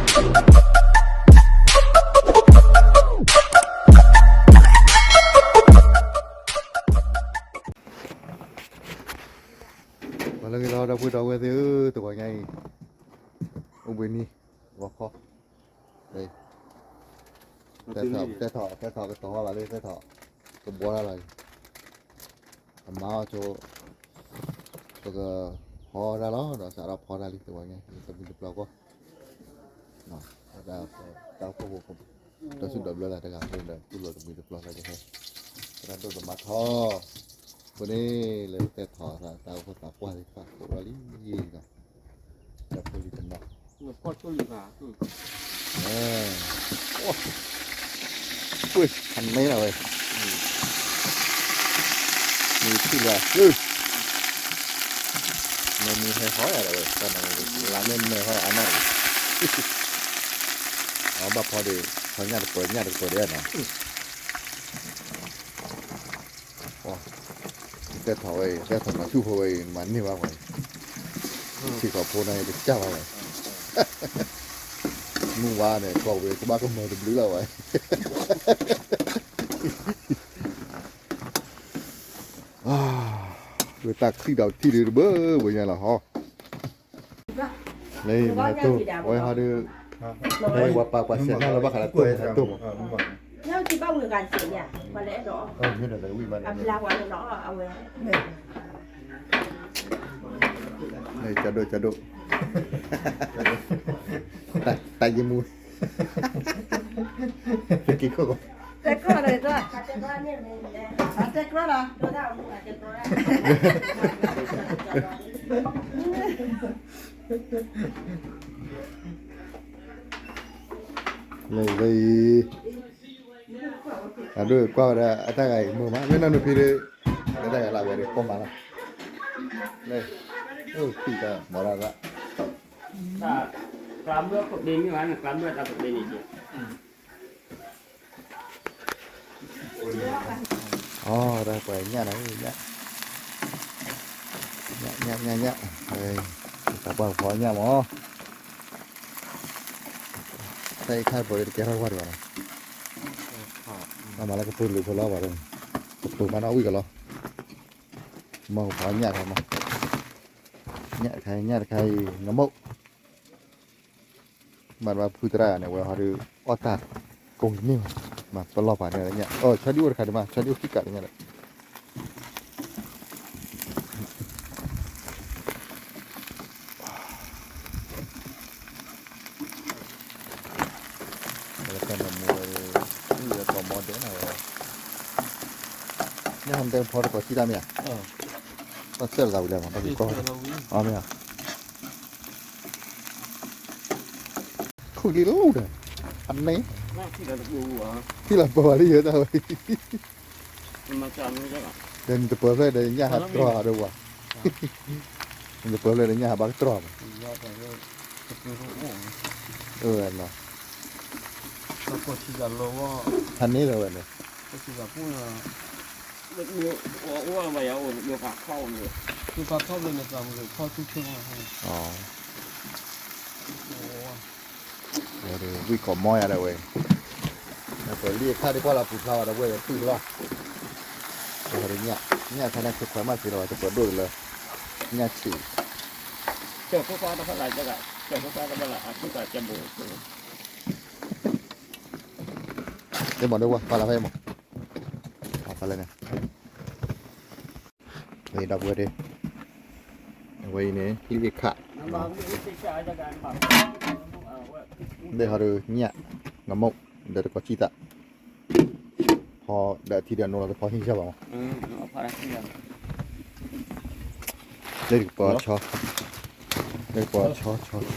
ပှၤလၢဂ့ၤလီၤ ဒီပုၢ်ဒီဝဲၢ်သ့ၣ်ဧၢ, တဂီၤညါအံၤ အိၣ်ဘှံးနံၤ ဂီၤခီ, သဲထီၣ် သဲထီၣ် သဲထီၣ်ကတီၤဘၣ်လၢသဲထီၣ် ကဘှီတၢ်လီၤအံၤ, အမါအီၤဆိ ပကဖီတၢ်လီၤ ဒီးစးထီၣ်ဖီတၢ်လံ တဂီၤညါ တမံၤတပျီၤဃီ တၢ်အိၣ်ဖှိၣ်ဖိ ဒီးဆူၣ်ဒီးဘျၢလၢတဂၤဖိဒီး တူၢ်လိာ်တမံၤတပျီၤလၢကဟဲ သရၣ်ဒိၣ်သမါထီ အဃိန့ၣ် လၢသဲထီၣ်သး တၢ်အိၣ်ဖှိၣ်သးပှၢ်သ့ၣ်တဖၣ် ကိးလီၤလံဒီး တၢ်ဖိလံၤတနီၤ ကွၢ်ဆိလံၤသး ကွၢ် အမဲလီၤဝဲ မ့ၢ်ထံၣ်လၢ မ့ၢ်မ့ၢ်ဟဲဟီယၤဒီးဝဲ တၢ်နၤလၢမဲာ်ဟီအါမးတဂ့ၤ အဘၣ်ဖီဒံး ဖီညၣ်တပၢၤ ညၣ်တပၢၤဒံးနီၤ သဲထီၣ်ဝဲအံၤ သဲထီၣ်မၤဆူၣ်ဖိဝဲအံၤ မၤန့ၢ်ဘၣ်ဝဲအံၤ ထံၣ်ဃီဖိန့ၣ် တကၢ်ဘၣ်ဝဲ မုၢ်ဝါန့ၣ် ကီၢ်ဝဲကဘၣ်ကမၢတဘျုးလီၤဝဲ ဝဲတၢ်ချံၣ်ဒီးထံၣ်ဒုးတဘၢဝဲညါလီၤဟီ လၢမၤတိၢ် အဝဲဟီဒုး ဖဲဝဲပာ်ကွၢ်ဆဲးညါလၢဘၣ်ဃးလၢတိၢ်မၤတိၢ်မး မ့ၢ်ဒီးဝံၣ်ဘၣ်န့ၣ် ကၠီဒိၣ်ကၠီဒိၣ် တၢ်ယံမူ တက့ၤခိၣ် တဲကြၢးဒီး တဲကြၢးဒီး လၢလၢအံၤ အဒိၣ်ကွၢ်ဝဲဒၣ်အတၢ်ဂၤအံၤမုာ်မး မ့ၢ်နီၢ်နုာ်ဖံးဒီး လၢတၢ်ဂၤလၢဝဲဒီးကိးမးလီၤ လၢ အိၣ်ဖံးတၢ်မၤရၣ်ရၣ် ကျါဘၢၣ်ပဘ့ၣ်မ့ၢ်ဝဲန့ၣ် ကျါဘၢၣ်တၢ်ပဘ့ၣ်န့ၣ် အီ တၢ်ပှၤညၣ်နီၤ ညၣ် ညၣ် ညၣ် ညၣ် တၢ်ပှၤဖီညၣ်မး တၢ်အံၤခါပှၤတကဲထီၣ်တပှၢ်ဒံးဘၣ်နီၤ အမၤလၢကပၢၤလုာ်ဖိလီၤဘၣ်ဒီး ကပၢၤမးနီၣ်ဝံၣ်ကလီၤ မ့ၢ်ကဖီညၣ်ခါမး ညၣ်တခါ ညၣ်တခါအံၤ ငမိၢ် မ့ၢ်ဘၣ်ဖုသရၣ်န့ၣ် ဝဲဟီဒုး အီၣ်တၢ်ကိးကန့ၢ်ဘၣ် မ့ၢ်ပလီၢ်ပာ်န့ၢ်ညၣ် အိၣ်ဆီဒံၣ်အိၣ်တခါဒံးမး ဆီဒံၣ်အိၣ်ခံကးလၢညါဒီး လၢတၢ်နမူဝဲ ဝံၣ်ဝဲကိးမီဒဲးနၤဝဲ ညၣ်ဟဲတဲဖီတကိးစံၣ်တၢ်မ့ၢ်ဧါ တၢ်စဲၣ်လီၤသးဝံၤလဲၣ်မး တၢ်က့ၤကီၢ် အမ့ၢ်ဧါ ခုၣ်လံလီၤဒီး အန့ၣ် ထံၣ်လီၤပၢၤဝဲလံယဲတၢ်ဝဲ ဒီးနတပၢၤဖျဲၣ်ဒီးညၣ်ဟးတြီၤဒီးဝဲ နတပၢၤဖျဲၣ်ဒီးညၣ်ဟးဘၣ်ကတြီၤမး အၢ ဟးန့ၢ်လီၤဝဲန့ၣ် ဝံၣ်ကိးမီယၤဒီးဝဲ ပှၤလံအခါဒ်ကွၢ်လၢပူၤဖျါဝဲဒီးဝဲဒီးသွံၣ်လီၤ ပှၤညၣ် ညၣ်ခါန့ၣ်ခဲခွဲးမးစ့ၢ်လီၤ တပၢၤဒိၣ်တလၢ ညၣ်ဆံး တဲမၤဒိဝဲ ပှၤလၢဖဲမး ဖဲလၢန့ၣ် ဒီပုၢ်ဝဲၢ် အဝဲအံၤန့ၣ် လံၣ်အခၣ် မ့ၢ်ဟီဒုးညၣ် ငမိၢ် ဒီးတကိးစံၣ်သး ဖီဒီးအထံဒီးအနိလီၤ တဖီဟံၣ်ဆၢဘၣ်မး လၢတကပၤဆီ လၢတကပၤဆီ ဆီ ဆီ တၢ်တက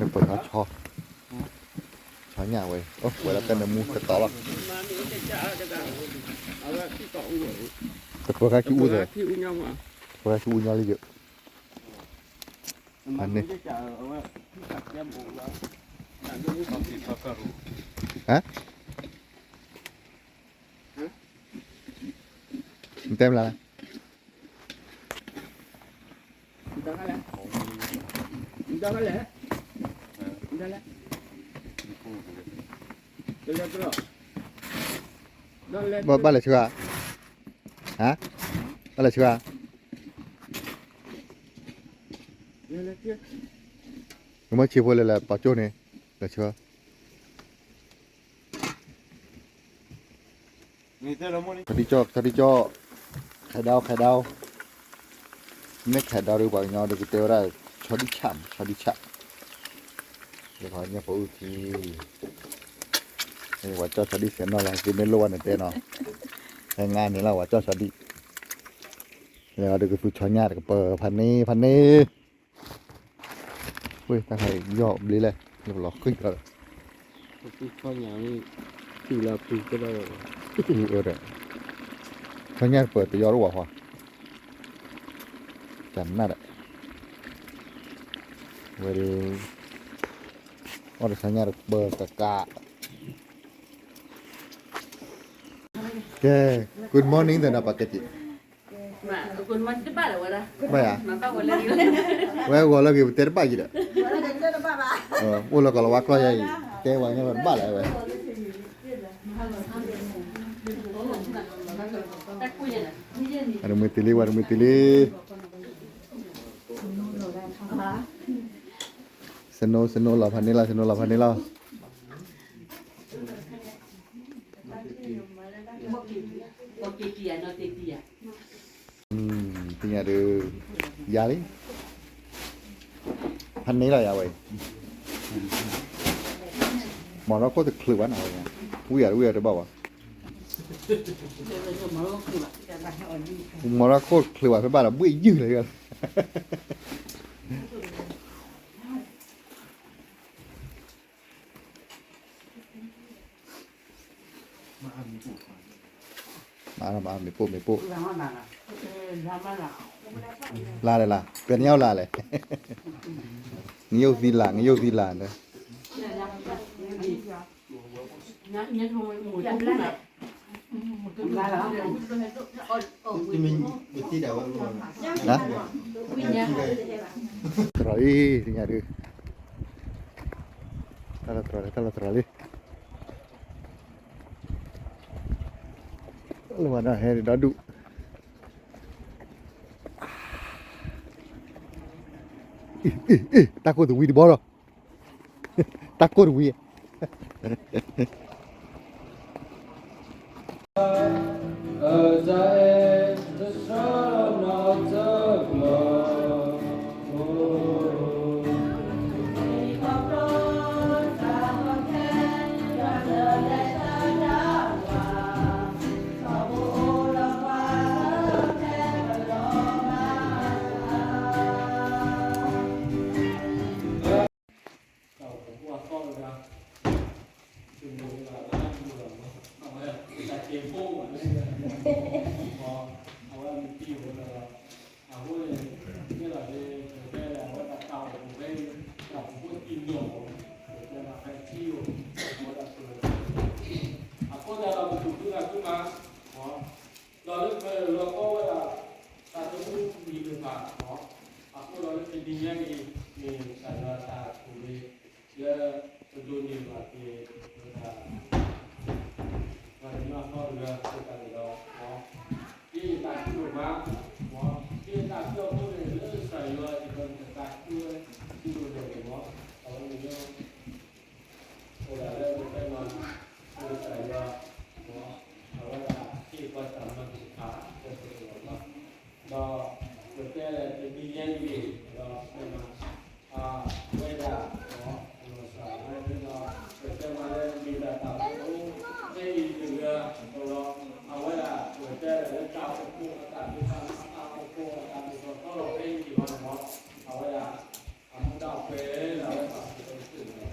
ပၤဆီ ဆီညၣ်ဝဲ အိၣ်ဝဲဒၣ်တၢ်နမူတတီၤလီၤ တပၢၤခါခံအူသ့ၣ် တပၢၤခါခံအူညီလံယိာ် အန့ၣ် ဟါ နတဲမလၢ်လဲၣ် နတဲလဲၣ် ဘၣ်လဲၤဆှၢဧါ, ဟါ, ဘၣ်လဲၤဆှၢဧါ, ကမၢဆံးဖိလဲၤလဲၤပာ်ကၠိၣ်န့ၣ်, လဲၤဆှၢ ဆီဒံၣ်ကၠီၣ် ဆီဒံၣ်ကၠီၣ်, ခဲဒၣ် ခဲဒၣ်, မ့ၢ်ခဲဒၣ်ဒီးပှၤကညီဒီးကတဲဝဲဒၣ် ဆီဒံၣ်ဆၣ် ဆီဒံၣ်ဆၣ်, လၢပှၤကညီဖိအုၣ်ထံ, ပှၤကၠီၣ်ဆီဒံၣ်စဲးနီၢ်လီၤ သုမ့ၢ်လိၣ်ဘၣ်န့ၣ်တဲနီၤ, ဟဲငါန့ၣ်လီၤ ပှၤကၠီၣ်ဆီဒံၣ်, လဲၤအီၤဒီးကသူဆီညၣ်တကပၤ ဖးန့ၢ် ဖးန့ၢ် ဝ့ၢ် တၢ်ခါအံၤ ယီၢ်ဘျ့လဲၣ် လၢပလီၤဃံၣ်လီၤဒီး ဆီညၣ်ပၢၢ်တယီၢ်တဝဲ, ကနၣ်ဒီး ဝဲဒီး အီၣ်ဒီးဆီညၣ်တပၢၢ်ကကး, ကဲ good morning သနာ်ပာ်ကဲတံၢ် ဘၣ်ယၤ, ဝဲဂီၤလၢဂ့ၤ ပတဲတဘၣ်ယံၤဒီး, အိၣ်လၢကီၢ်လီၤဝါကျီၢ်ယၤအံၤ တဲဝဲညါတဘၣ်လၢၤဝဲ, အတမုာ်တ့ၢ်လံ ဝဲတမုာ်တ့ၢ်လံ, snow snow လီၤဖးန့ၢ်လီၤ snow လီၤဖးန့ၢ်လီၤ သ့ၣ်ညါဒုး, ယၤလံ, ဖးန့ၢ်လီၤယၤဝဲအံၤ, မီၤရၢ်ခိၣ်တချုးဘၣ်နီၤဝဲ, ဝံၤယၤတဝံၤယၤတဘၣ်ဘၣ်, မီၤရၢ်ခိၣ်တချုးဘၣ်ဖဲဘၣ်ဒီး ဘှ့ၣ်ယုၢ်လၢယၤ မ့ၢ်ပိၢ် မ့ၢ်ပိၢ်, လါလဲၣ်လါ, ပှၤနညါလါလဲၣ်, နယိၣ်သံလါ နယိၣ်သံလါ, သရၣ်အံၤ သ့ၣ်ညါဒုး, တၢ်လီၤသရၣ်လံ တၢ်လီၤသရၣ်လံ, လၢဝဲဒၣ်ဟဲဒီးဒူၣ်, တၢ်ကိၢ်တဝံၤတဘီလီၤ, တၢ်ကိၢ်တဝံၤအဃိသတးဒီး ပသူၣ်ခုသးခုမး, ဒီးလၢပလီၤကီဝဲဒၣ် တၢ်သမူမံၤတဖၣ်, အဃိဒီးလၢတနံၤညါအံၤ မ့ၢ်ကစၢ်ယွၤတၢ်ဆိၣ်ဂ့ၤ လၢပဒိးန့ၢ်ဘၣ်က့ၤ ပတၢ် ပှၤကညီအသီတဂၤ အဃိသတးန့ၣ်ဒီး ဒ်ယတၢ်ဆိၣ်ဂ့ၤမး, ဒ်ယတၢ်ဆိၣ်ဂ့ၤအဃိန့ၣ် လၢကစၢ်ယွၤစ့ၢ်ကီးန့ၣ် တၢ်ဆိၣ်ဂ့ၤဝဲ ဒ်သိးန့ၣ်မး, အဝဲန့ၣ် အိၣ်ဒၣ်လၢပတဲမး လၢကစၢ်ယွၤ အဝဲဒၣ်ဟ့ၣ်ပှၤတၢ်မၤတဖၣ် လၢပကလီၤမး, ဒီးပတဲလၢတနံၤညါအံၤန့ၣ် ဒီးပတဲမး အဝဲဒၣ် လီၤစၢ်ဝဲဒီး ပတဲမးလၢမ့ၢ်ဒၣ်တၢ်အိၣ်ဖှိၣ် ဖဲအံၤတဂၤဒီး အဝဲဒၣ်ပတဲလၢတၢ်အိၣ်ဖှိၣ်အတၢ်ဒိးသး တၢ်အိၣ်ဖှိၣ်အတၢ်ဒိးသး သီလီၤဖဲအံၤန့ၣ်လီၤမး, အဝဲဒၣ် အမူဒါဖဲလၢအဝဲသးစံးတၢ်စံးန့ၣ်လီၤ.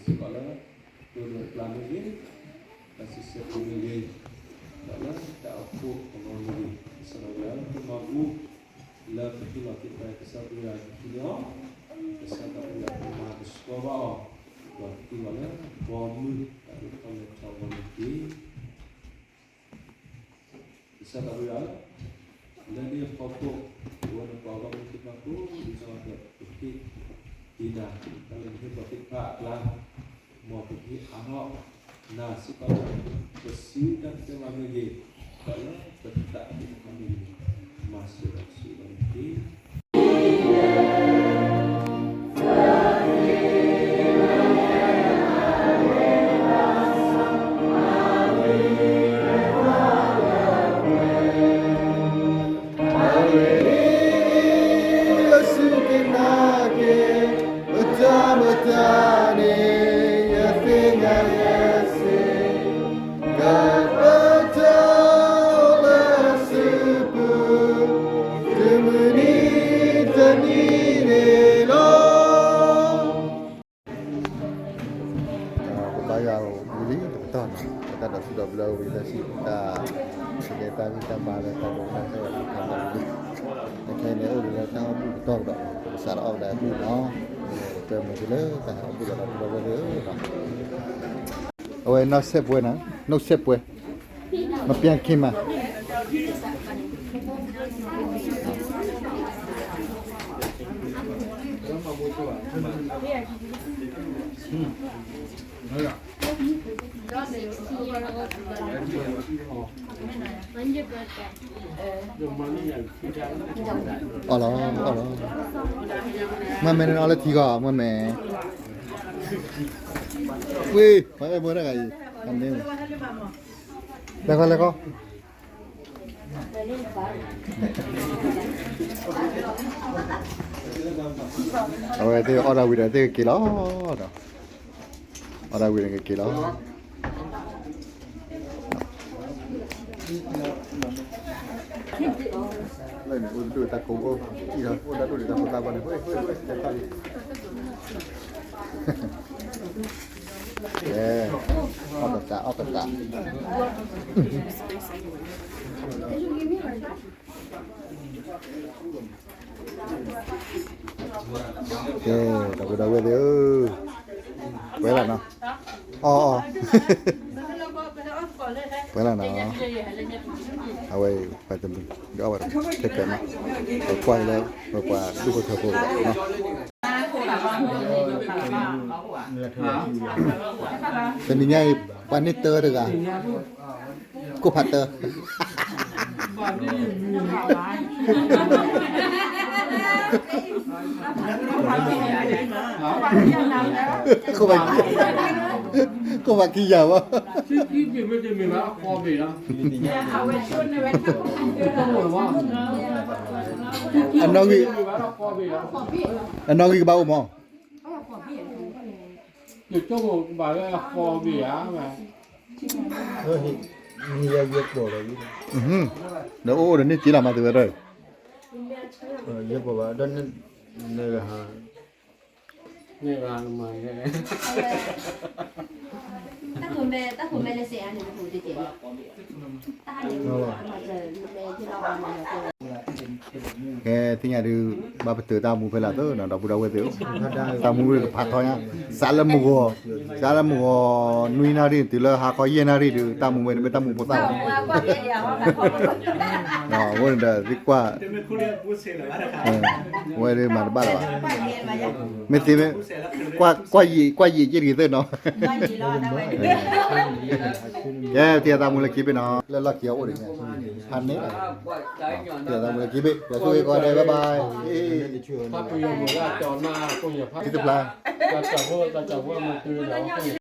စ့ၢ်ကီးလၢ ဒိၣ်ဒိၣ်အကျါမ့ၢ်ဂ့ၤ, တၢ်စံးဆၢပူၤမ့ၢ်ဂ့ၤ, ဒီးလၢတၢ်အိၣ်ဖှိၣ်အဂီၢ်မ့ၢ်ဂ့ၤ, ကစၢ်ဒီးဝဲဒၣ်လၢပမၤဘူၣ် လၢပဟ့ၣ်လီၤက့ၤပကစၢ်ပဝဲဒၣ်ဟံးန့ၢ်အီၤ, ကစၢ်ဒီးဝဲဒၣ်ပမၤကဆှီဘၣ်အီၤ, ဒီးသံလီၤလၢ ဘီမုၢ်တၢ်ဒိၣ်ထီၣ်လဲၤထီၣ်အဂီၢ်န့ၣ်တက့ၢ်. ကစၢ်သးဝံၣ်ဧၢ, လၢန့ၣ်အဖီခိၣ် ပဝဲနပှၤဂီၢ်မုၢ်သ့ၣ်တဖၣ်ကိးဒ်နီၢ်ဂၤဒဲး ပဟ့ၣ်ဒံးနၤ တၢ်လၢနဟ့ၣ်ပှၤသ့ၣ်တဖၣ်အကျါ, မ်ပကဟ့ၣ်အါထီၣ်နၤစ့ၢ်ကီးလၢ ပစုတၢ်ကတၢၢ်မၤမ့ၢ်ဂ့ၤ, ဒီးလၢပသးသ့ၣ်တဖၣ်မ့ၢ်ဂ့ၤ, မၤစၢၤဒီးစံးဘၣ်နၤတက့ၢ်. ပဘါယွၤဝံၤလံတကတီၢ်နီၤ, ပတၢ်ဒိးစူးဒိးဘျၢဝံၤလၢစံး တၢ် ကဲတၢ်ဂံၢ်တၢ်ဘါလၢတၢ်ဒိးတၢ်ဆၢဝဲလၢတၢ်ဘါဝံၤလံ, ခဲအံၤန့ၣ်အိၣ်ဒံးလၢတၢ်အီၣ်ဘူၣ်ကတီၢ်ကဒီး, ပကစးထီၣ်အီၣ်ကဒါအီၣ်ဘူၣ်နီၤ, ပမ့ၢ်လၢတၢ်ဟဲအီၣ်ဘူၣ်ဒီးတၢ်ဘူၣ်ဒီးဝဲလၢနီၤ, အဝဲနီၢ်စဲးပွဲနီၤ, နီၢ်စဲးပွဲ မပျံခ့မး အီၣ်လီၤ, အီၣ်လီၤ, မ့ၢ်မဲာ်န့ၣ်အီၣ်လၢထံဂီၢ်, မ့ၢ်မဲာ်, ဝ့ၢ်, ပှၤအဲၣ်မ့ၢ်တဂၤအံၤ, လဲၤခီ, လဲၤခီ, အဝဲသ့ၣ်အီၣ်ဒၣ်ဝံၤဒီးသ့ၣ်ကက့ၤလီၤ, အီၣ်ဒၣ်ဝံၤဒီးကက့ၤလီၤ. လၢန့ၣ် အိၣ်တဒူၣ်တၢ်ကိးအိၣ်, အိၣ်တဒူၣ်တၢ်ကိးသးဘၣ်န့ၣ်, ကဲ, အီၣ်ကသး အီၣ်ကသး. ကဲ, ဒီပုၢ်ဒီဝဲၢ်သ့ၣ်ဧၢ, ပှဲၤလၢနီၤ, အီၣ်အီၣ်, ပှဲၤလၢနီၤ, အဝဲ ပှၤတမုာ်, ဒီးအဝဲ ခဲကဲမး, ပကွၢ်လၢ ပပှၤဒူၣ်ဖိထၢဖိဒီးနီၤ. တနံၤညါအံၤ ပှၤန့ၢ်တၢတဂၤ, ကိၣ်ဖးတၢ, ကိၣ်ဖးခံ, ကိၣ်ဖးခံယၤဘၣ်. အနီၣ်ဂံၢ်, အနီၣ်ဂံၢ်ကဘၣ်အိၣ်မး. ယကၠိမိၢ်ဘၣ်လၢဃီဘ့ၣ်ဧါ, ဒီးအိၣ်အိၣ်ဒီးန့ၢ်က့လီၤမးသုဝဲဒၣ်, ယကၠိမိၢ်ဘၣ်ဒီးန့ၢ်, န့ၢ်ဂၤ, န့ၢ်ဂၤနမၤ, တၢ်မဲ, တၢ်မဲလၢစဲးအါန့ၣ်, ကဲသ့ၣ်ညါဒုး ဘၣ်ပတုာ်တၢ်မူဖဲလဲၣ်သ့ၣ်နီၤ ဒီပုၢ်ဒီဝဲၢ်သ့ၣ်ဧၢ, တၢ်မူဝဲကဖးထီညါ, စးလၢမုၢ်ဂီၤ, စးလၢမုၢ်ဂီၤနွံနၣ်ရံၣ် တုၤလၢဟါခီယဲၢ်နၣ်ရံၣ်ဒုး တၢ်မူဝဲတမ့ၢ်တၢ်မူဖိသၣ်ဘၣ်, အဃိန့ၣ်ဒီးသ့ၣ်ကွၢ်, ဝဲဒၣ်မၤတဘၣ်လၢၤဘၣ်, မ့ၢ်သ့, ကွၢ်ယံာ်ကွၢ်ယံာ်က့ၢ်တဂ့ၤသ့ၣ်နီၤ, ကဲ တံၤသးမူလၢခံဘ့ၣ်နီၤ, လၢလီၢ်ခံအအိၣ်ဒံး, ဖးန့ၣ်, တံၤသးမူလၢခံဘ့ၣ်, ယဆိၣ်ဂ့ၤကီးဒဲး bye bye, တံၤသပျၢ်, တံၤသပျၢ်